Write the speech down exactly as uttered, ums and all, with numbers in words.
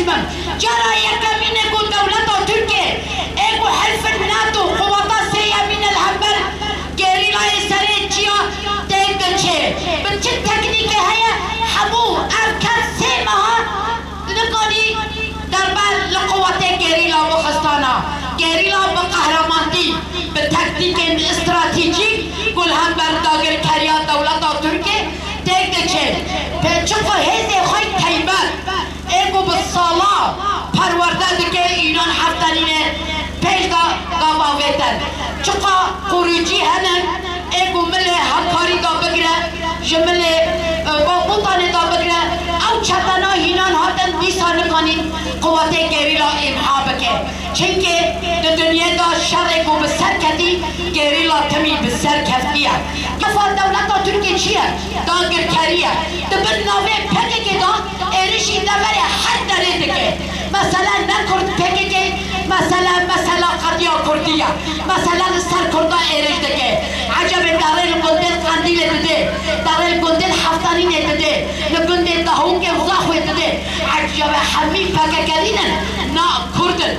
Cara yekemîn e ku dewleta Tirkiyê ê ku helfin NATO, quweta sêyemîn e li hember gerîlayê serê çiya têk diçe. Bi çi teknîkê heye, hemû ev kes sê meha nikanî derbe li quwetê gerîla bixistana. Gerîla bi qehrementî, bi teknîkên stratejîk ku li hember dagirkeriya dewleta Tirkiyê têk diçe. Pê çiqo hêzê xwe taybet ê ku bi sala perwerde dike, înan heftenînê pêş de gava vêtin. Çiqa qurûcî hene ê ku milê hevkarî de bigire, ji milê, e, Baqûtanê de bigire, ew çetena hînan hatin dîsa nikanîn quwetê gerîla îmha bike. Çimkî di dinyê de şerê ku bi ser ketî, gerîla timî bi ser keftiye. Kefa dewleta Tirkiyê çi ye? Dagirkerî ye. Di bin navê P K K de êrişî deverê her derê dike. Mesele ne Kurd P K K, mesele, mesela qediya Kurdî ye. Mesele li ser Kurda êrîş dike. Ecebê derê li gundên Qendîlê didê, derê li gundên Heftanînê didê, li gundên Dahûkê û Zaxwê didê. Ecebê hemî P K K nîn in, na Kurd in.